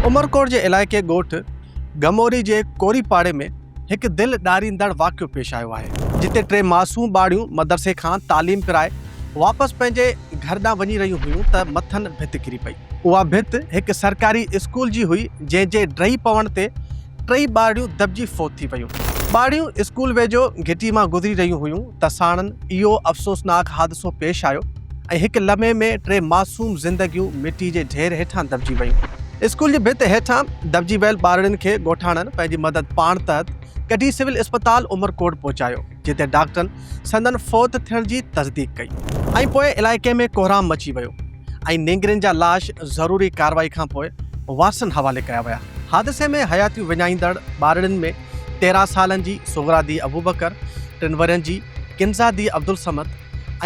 عمرڪوٽ جي علائقي ڳوٺ گموري جي ڪوري پاڙي ۾ هڪ دل ڏاريندڙ واقعو پيش آيو آهي، جتي ٽي معصوم ٻارڙيون مدرسي کان تعليم پرائي واپس پنهنجي گهر ڏانهن وڃي رهيون هيون ته مٿن ڀت ڪري پئي. اها ڀت هڪ سرڪاري اسڪول جي هئي، جنهن جي ڊهي پوڻ تي ٽئي ٻارڙيون دٻجي فوت ٿي ويون. ٻارڙيون اسڪول ويجهو گهٽي مان گذري رهيون هيون ته ساڻن اهو افسوسناڪ حادثو پيش آيو ۽ هڪ لمحي ۾ ٽي معصوم زندگيون مٽي جي ڍير هيٺان دٻجي ويون. اسڪول جي ڀت هيٺان دٻجي ويل ٻارڙين کي ڳوٺاڻن پنهنجي مدد پاڻ تحت ڪڍي سول اسپتال عمرڪوٽ پهچايو جتي ڊاڪٽرن سندن فوت ٿيڻ جي تصديق ڪئي ۽ پوء علائقي ۾ ڪهرام مچي ويو. ۽ نينگرين جا لاش ضروري ڪارروائي کانپوء وارثن حوالي ڪيا ويا. حادثي ۾ حياتيون وڃائيندڙ ٻارڙين ۾ 13 سالن جي صغريٰ ڌيء ابوبڪر، ٽن ورهين جي ڪنزا ڌيء عبدالصمد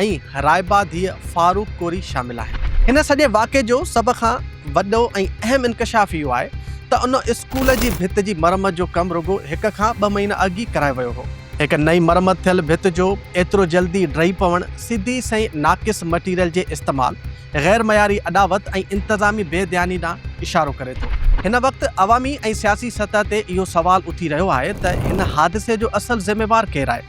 ۽ رائبه ڌيء فاروق ڪوري شامل آهن. هن سڄي واقعي جو سڀ کان وڏو ۽ اهم انڪشاف اهو آهي ته ان اسڪول جي ڀت جي مرمت جو ڪم رڳو هڪ کان ٻه مهينا اڳ ئي ڪرايو ويو هو. هڪ نئين مرمت ٿيل ڀت جو ايترو جلدي ڊهي پوڻ سڌي سئين ناقص مٽيريل جي استعمال، غير معياري اڏاوت ۽ انتظامي بي ڌياني ڏانهن اشارو ڪري ٿو. هن وقت عوامي ۽ سياسي سطح تي اهو سوال اٿي رهيو آهي ته هن حادثي جو اصل ذميوار ڪير آهي؟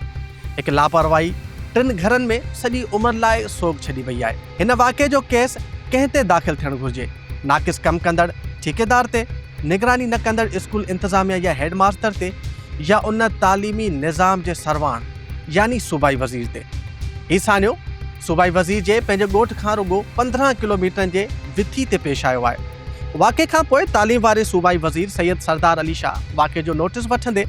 هڪ لاپرواهي ٽن گهرن ۾ سڄي عمر لاء سوڳ ڇڏي وئي آهي. هن واقعي جو ڪيس ڪنهن تي داخل ٿيڻ گهرجي؟ ناقص ڪم ڪندڙ ٺيڪيدار تي؟ نگراني نه ڪندڙ اسڪول انتظاميا يا هيڊ ماستر تي؟ يا ان تعليمي نظام جي سرواڻ يعني صوبائي وزير تي؟ هي سانحو صوبائي وزير جي پنهنجي ڳوٺ کان رڳو 15 ڪلوميٽرن جي وٿي تي پيش آيو آهي. واقعي کان پوء تعليم واري صوبائي وزير سيد سردار علي شاهه واقعي جو نوٽيس وٺندي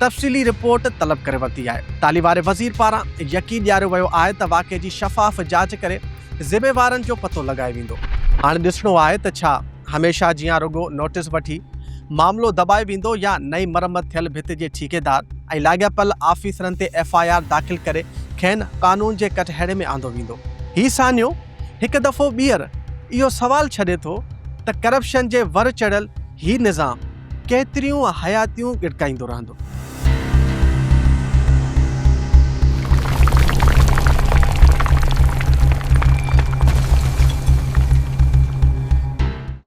تفصيلي رپورٽ طلب ڪري ورتي آهي. تعليم واري وزير پاران يقين ڏياريو ويو آهي ته واقعي جي شفاف جاچ ڪري ذميوارن جو پتو لڳايو ويندو. هاڻ ڏسڻو آهي ته ڇا هميشه جيان رڳو نوٽيس وٺي معاملو دٻايو ويندو يا نئين مرمت ٿيل ڀت جي ٺيڪيدار ۽ لاڳاپيل آفيسرن تي ايف I R داخل ڪري کين قانون جي ڪٽهڙي ۾ آندو ويندو. هي سانحو هڪ دفعو ٻيهر اهو سوال ڇڏي ٿو ته ڪرپشن جي ور چڙهيل هي نظام ڪيتريون حياتيون ڳڙڪائيندو رهندو.